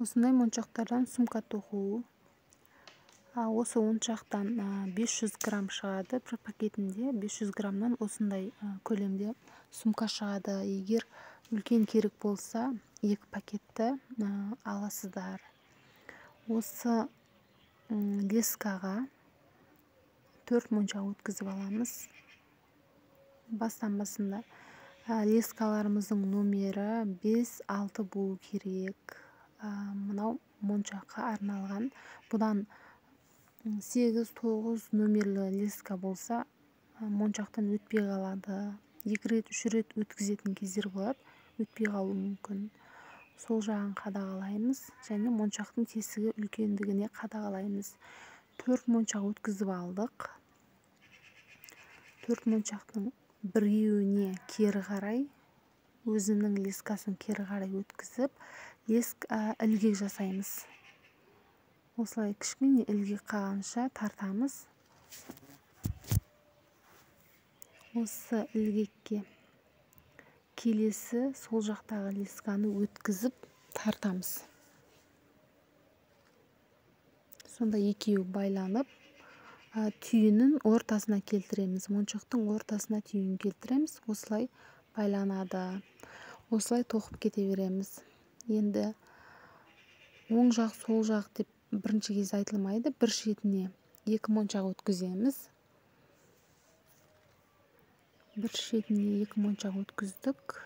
Осындай моншақтардан сумка тоқу. Осы моншақтан 500 грамм шығады. Бір пакетінде 500 граммнан осындай көлемде сумка шығады. Егер үлкен керек болса, 2 пакетті аласыздар. Осы лескаға 4 моншақ өткізіп аламыз. Бастан басында лескаларымыздың номері 5-6 болу керек. Мынау моншаққа арналған. Бұдан 8-9 номерлі леска болса, моншақтан өтпей қалады. 2 рет, 3 рет өткізетін кездер болады, өтпей қалуы мүмкін. Сол жағын қадағалаймыз және моншақтың тесігі үлкендігіне қадағалаймыз. 4 моншақ өткізіп алдық. 4 моншақтың біреуіне кері қарай, өзінің лескасын кері қарай өткізіп, ілгек жасаймыз. Осылай кішкене ілгек қалғанша тартамыз. Осы ілгекке келесі сол жақтағы лесканы өткізіп тартамыз. Сонда екеуі байланып, түйінін ортасына келтіреміз. Моншақтың ортасына түйін келтіреміз. Осылай байланады. Осылай тоқып кете береміз. Енді оң жақ, сол жақ деп бірінші кезде айтылмайды. Бір шетіне 2 моншақ өткіземіз. Бір шетіне 2 моншақ өткіздік.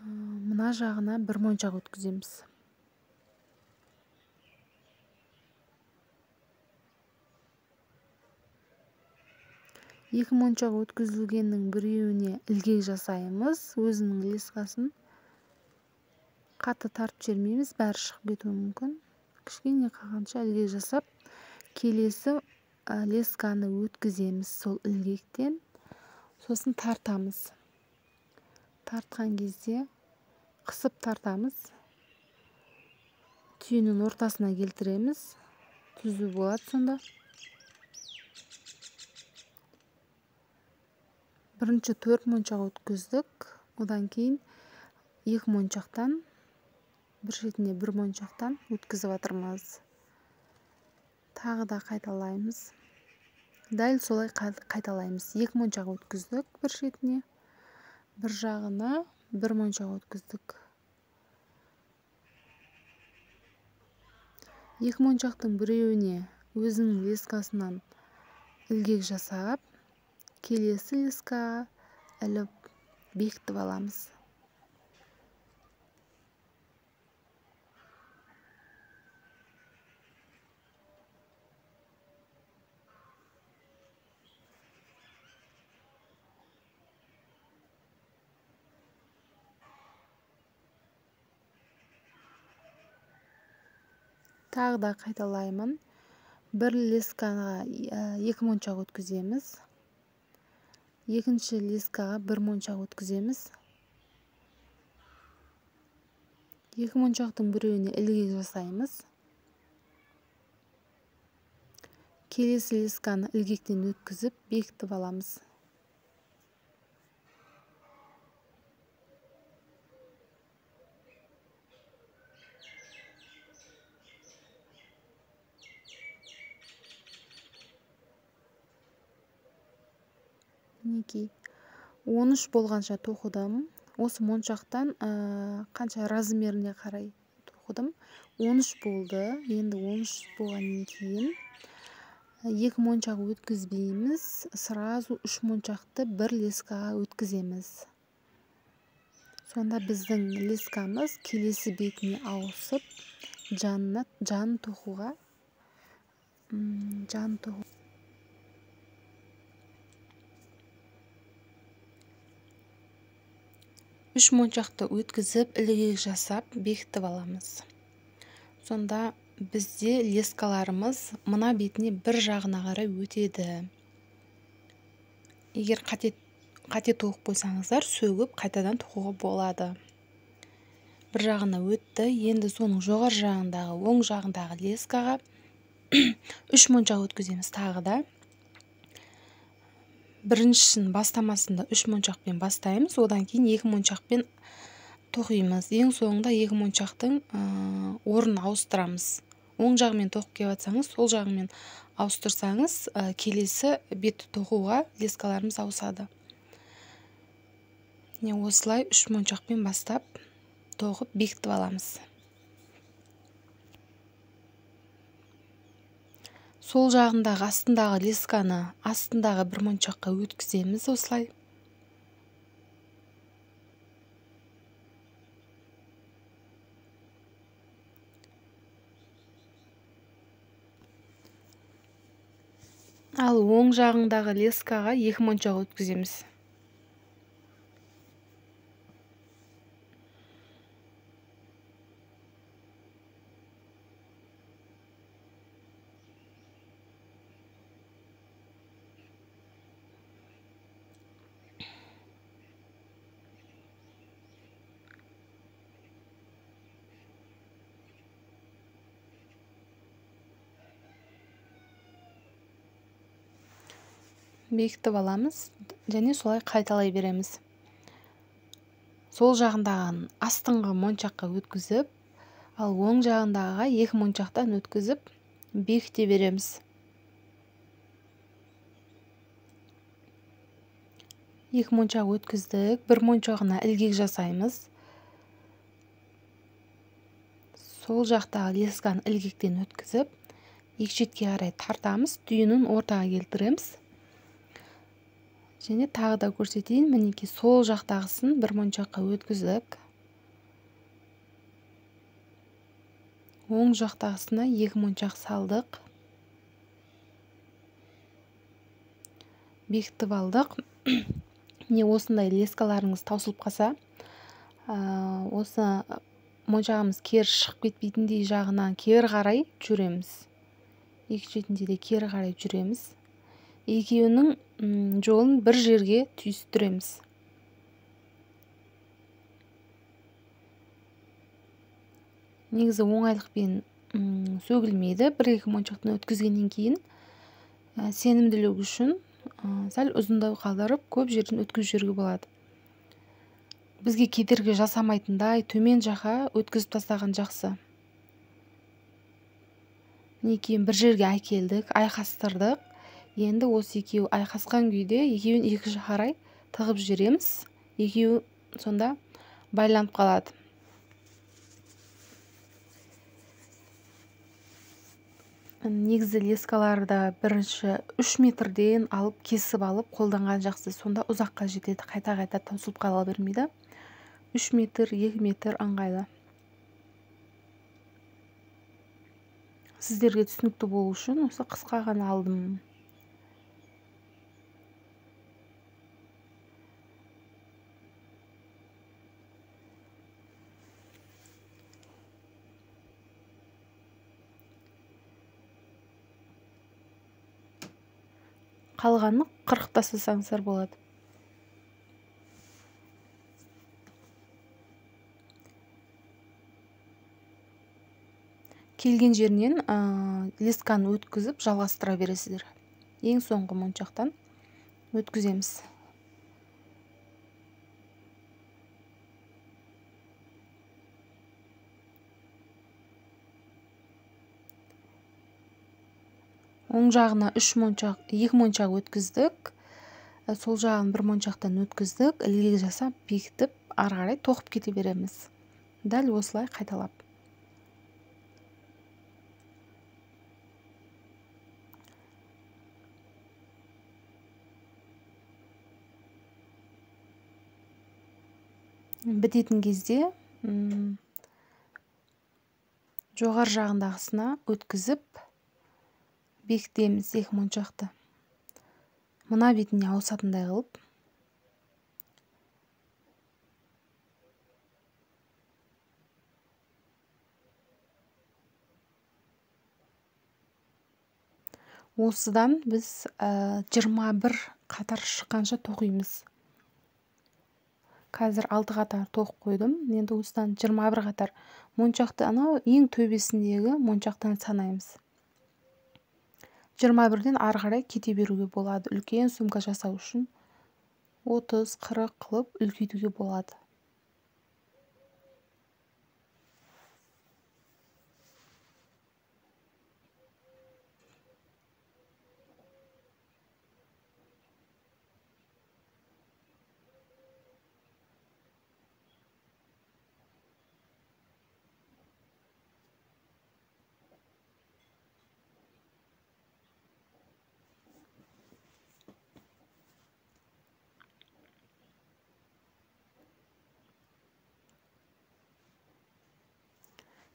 Мына жағына 1 моншақ өткіземіз. Екі моншақ өткізілгеннің біреуіне ілгек жасаймыз, өзінің лескасын. Қатты тартып жібермейміз, бәрі шығып кетуі мүмкін. Кішкене қалғанша ілгек жасап, келесі лесканы өткіземіз сол ілгектен, сосын тартамыз. Тартқан кезде қысып тартамыз. Түйіннің ортасына келтіреміз. Түзу болады сонда. Бірінші 4 моншақ өткіздік, одан кейін 2 моншақтан, бір шетіне 1 моншақтан өткізіп жатырмыз. Тағы да қайталаймыз. Дәл солай қайталаймыз. 2 моншақ өткіздік бір шетіне, бір жағына 1 моншақ өткіздік. 2 моншақтың біреуіне өзінің лескасынан ілгек жасап, келесі лескаға іліп бекітіп аламыз. Тағы да қайталаймын. Бір лескаға 2 моншақ өткіземіз. Екінші лескаға 1 моншақ өткіземіз. 2 моншақтың біреуіне ілгек жасаймыз. Келесі лесканы ілгектен өткізіп, бекітіп аламыз. Мінекей, 13 болғанша тоқыдым. Осы моншақтан қанша размеріне қарай тоқыдым. 13 болды. Енді 13 болғаннан кейін 2 моншақ өткізбейміз. Сразу 3 моншақты бір лескаға өткіземіз. Сонда біздің лескамыз келесі бетіне ауысып, жан тоқуға, жан тоқу. 3 моншақты өткізіп, ілгек жасап, бекітіп аламыз. Сонда бізде лескаларымыз мына бетіне бір жағына қарай өтеді. Егер қате тоқып қойсаңыздар, сөгіп қайтадан тоқуға болады. Бір жағына өтті. Енді соның жоғары жағындағы, оң жағындағы лескаға 3 моншақ өткіземіз тағы да. Біріншісін бастамасында 3 моншақпен бастаймыз, одан кейін 2 моншақпен тоқимыз. Ең соңында екі моншақтың орнын ауыстырамыз. Оң жағымен тоқып келіп жатсаңыз, сол жағымен ауыстырсаңыз, келесі бетті тоқуға лескаларымыз ауысады. Міне осылай 3 моншақпен бастап тоқып бекітіп аламыз. Сол жағындағы астындағы лесканы астындағы бір моншаққа өткіземіз осылай. Ал оң жағындағы лескаға 2 моншақ өткіземіз. Бекітіп аламыз және солай қайталай береміз. Сол жағындағын астыңғы моншаққа өткізіп, ал оң жағындағыға 2 моншақтан өткізіп бекіте береміз. 2 моншақ өткіздік, бір моншағына ілгек жасаймыз. Сол жақтағы лесканы ілгектен өткізіп, екі шетке қарай тартамыз, түйінін ортаға келтіреміз. Және тағы да көрсетейін, мінекей сол жақтағысын бір моншаққа өткіздік. Оң жақтағысына 2 моншақ салдық. Бекітіп алдық. Міне осындай лескаларыңыз таусылып қалса, осы моншағымыз кері шығып кетпейтіндей жағынан кері қарай жүреміз. Екі шетінде де кері қарай жүреміз. Екеуінің жолын бір жерге түйістіреміз. Негізі оңайлықпен сөгілмейді. Бір-екі моншақтан өткізгеннен кейін сенімділік үшін сәл ұзындау қалдырып, көп жерден өткізіп жіберуге болады. Бізге кедергі жасамайтындай төмен жаққа өткізіп тастаған жақсы. Мінекей бір жерге әкелдік, айқастырдық. Енді осы екеуі айқасқан күйде екеуін екі жаққа қарай тығып жібереміз. Екеуі сонда байланып қалады. Негізі лескаларды бірінші 3 метрден алып, кесіп алып қолданған жақсы. Сонда ұзаққа жетеді, қайта-қайта таусылып қала бермейді. 3 метр, 2 метр ыңғайлы. Сіздерге түсінікті болу үшін осы қысқа ғана алдым. Қалғанын қырқып тастасаңыздар болады. Келген жерінен лесканы өткізіп жалғастыра бересіздер. Ең соңғы моншақтан өткіземіз. Оң жағына 3 моншақ, 2 моншақ өткіздік. Сол жағын бір моншақтан өткіздік, ілгек жасап, бекітіп, ары қарай тоқып кете береміз. Дәл осылай қайталап. Бітетін кезде жоғары жағындағысына өткізіп бекітеміз екі моншақты. Мына бетіне ауысатындай қылып. Осыдан біз 21 қатар шыққанша тоқимыз. Қазір 6 қатар тоқып қойдым. Енді осыдан 21 қатар моншақты анау ең төбесіндегі моншақтан санаймыз. 21-ден ары қарай кете беруге болады. Үлкен сумка жасау үшін 30-40 қылып үлкейтуге болады.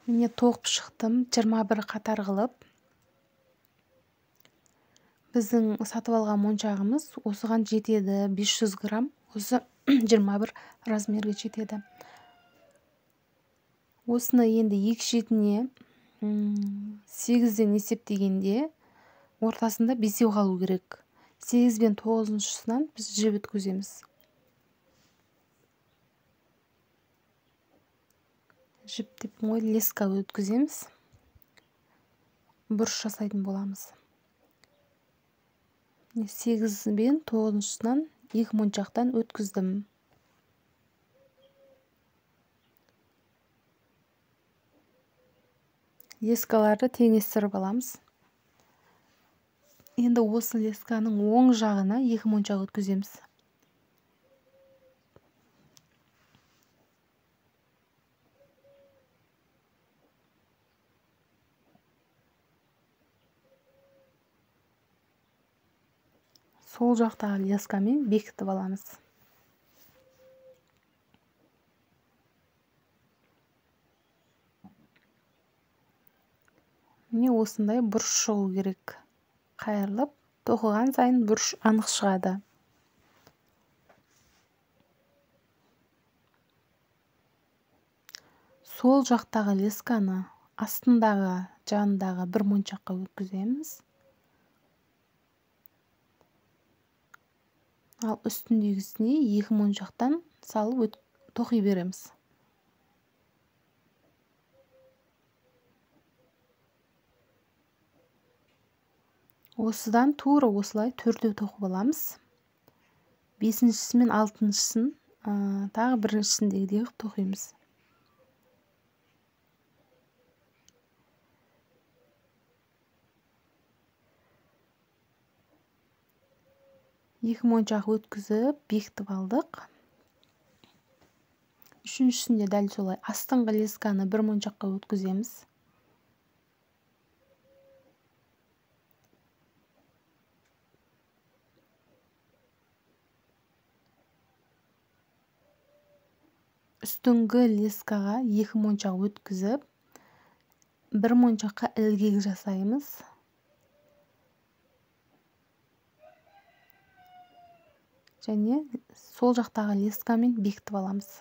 Міне тоқып шықтым, 21 қатар қылып. Біздің сатып алған моншағымыз осыған жетеді, 500 грамм, осы 21 размерге жетеді. Осыны енді екі шетіне 8-ден есептегенде ортасында 5 қалу керек. 8 бен 9-шысынан біз жіп өткіземіз. Жіп деп ғой, леска өткіземіз. Бұрыш жасайтын боламыз. 8 бен 9-шысынан 2 моншақтан өткіздім. Лескаларды теңестіріп аламыз. Енді осы лесканың оң жағына 2 моншақ өткіземіз. Сол жақтағы лескамен бекітіп аламыз. Міне осындай бұрыш шығу керек. Қайырылып, тоқыған сайын бұрыш анық шығады. Сол жақтағы лесканы астындағы, жанындағы бір моншаққа өткіземіз. Ал үстіндегісіне 2 моншақтан салып тоқи береміз. Осыдан тура осылай 4-еу тоқып аламыз. 5-шісі мен 6-шысын тағы біріншісіндегідей қылып тоқимыз. Екі моншақ өткізіп, бекітіп алдық. Үшіншісінде дәл солай астыңғы лесканы бір моншаққа өткіземіз. Үстіңгі лескаға 2 моншақ өткізіп, бір моншаққа ілгек жасаймыз. Және сол жақтағы лескамен бекітіп аламыз.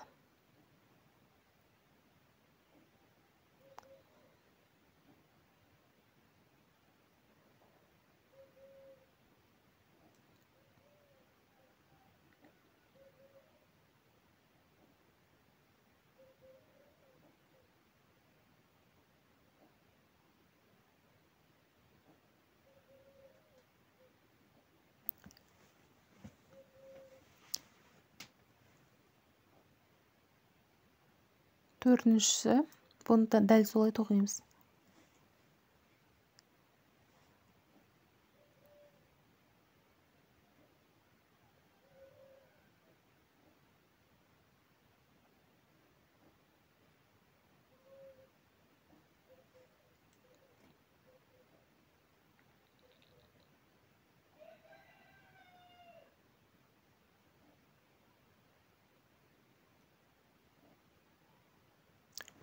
Төртіншісі, бұны да дәл солай тоқимыз.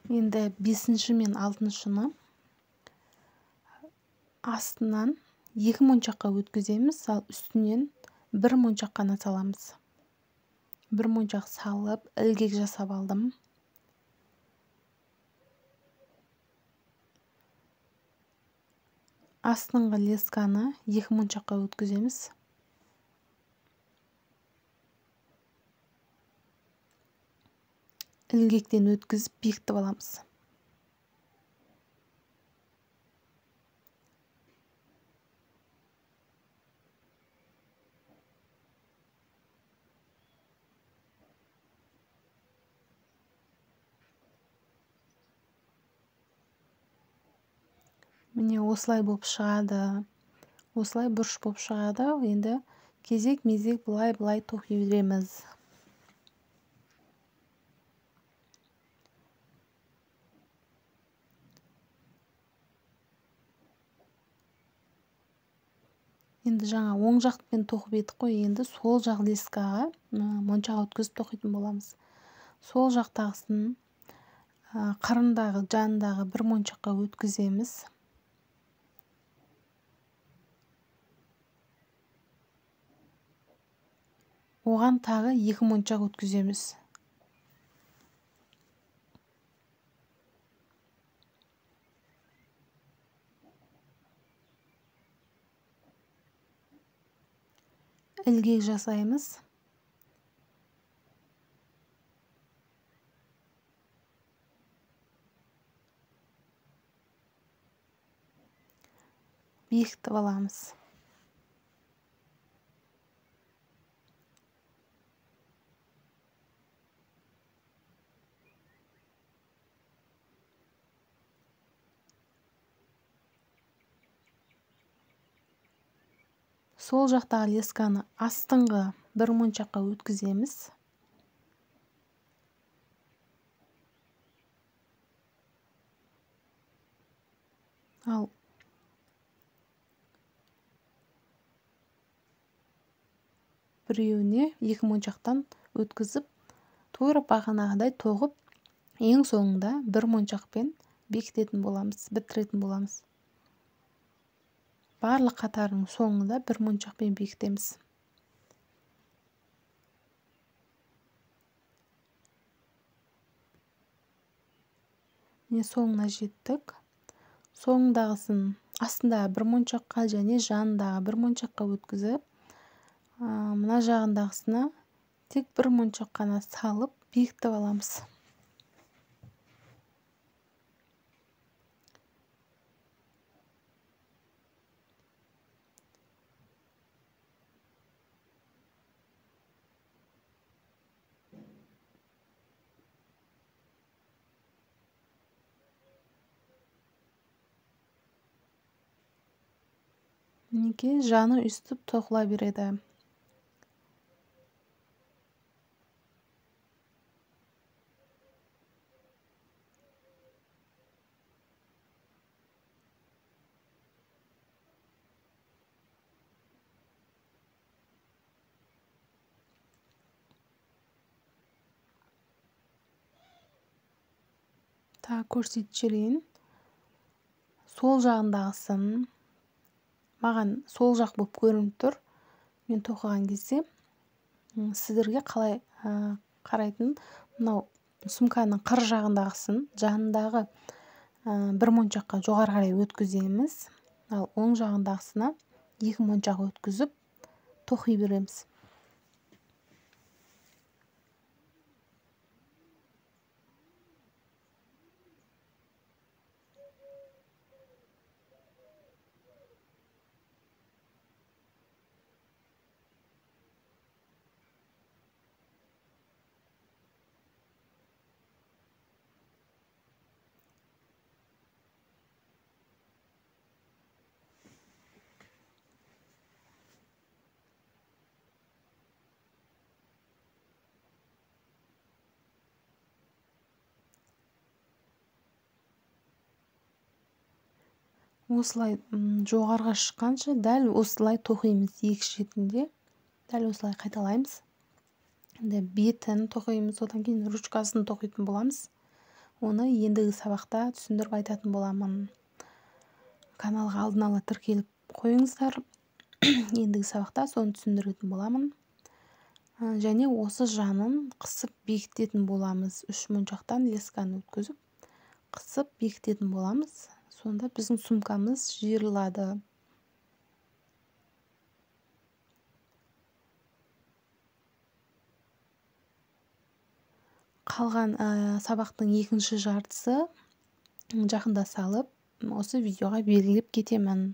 Енді 5-ші мен 6-шыны астынан 2 моншаққа өткіземіз, ал үстінен 1 моншақ қана саламыз. 1 моншақ салып, ілгек жасап алдым. Астыңғы лесканы 2 моншаққа өткіземіз. Ілгектен өткізіп бекітіп аламыз. Міне осылай болып шығады. Осылай бұрыш болып шығады. Енді кезек-мезек былай-былай тоқи береміз. Енді жаңа оң жақпен тоқып едік қой, енді сол жақ лескаға моншақ өткізіп тоқитын боламыз. Сол жақтағысын Қырындағы жанындағы бір моншаққа өткіземіз. Оған тағы 2 моншақ өткіземіз. Ілгек жасаймыз. Бекітіп аламыз. Сол жақтағы лесканы астыңғы бір моншаққа өткіземіз. Ал біреуіне 2 моншақтан өткізіп, тура бағанағыдай тоғып, ең соңында бір моншақпен бекітетін боламыз, бітіретін боламыз. Барлық қатардың соңында бір моншақпен бекітеміз. Міне соңына жеттік. Соңындағысын астындағы бір моншаққа және жанындағы бір моншаққа өткізіп, мына жағындағысына тек бір моншақ қана салып бекітіп аламыз. Мінекей жаны үстіп тоқыла береді. Тағы көрсетіп жіберейін. Сол жағындағысын маған сол жақ болып көрініп тұр. Мен тоқыған кезде сіздерге қалай қарайтын, мынау сумканың қыр жағындағысын жанындағы бір моншаққа жоғары қарай өткіземіз. Ал оң жағындағысына 2 моншақ өткізіп тоқи береміз. Осылай жоғарыға шыққанша дәл осылай тоқимыз, екі шетінде дәл осылай қайталаймыз. Енді бетін тоқимыз, одан кейін ручкасын тоқитын боламыз. Оны ендігі сабақта түсіндіріп айтатын боламын. Каналға алдын ала тіркеліп қойыңыздар. Ендігі сабақта соны түсіндіретін боламын. Және осы жанын қысып бекітетін боламыз. 3 моншақтан лесканы өткізіп, қысып бекітетін боламыз. Сонда біздің сумкамыз жиырылады. Қалған сабақтың екінші жартысы жақында салып, осы видеоға белгілеп кетемін.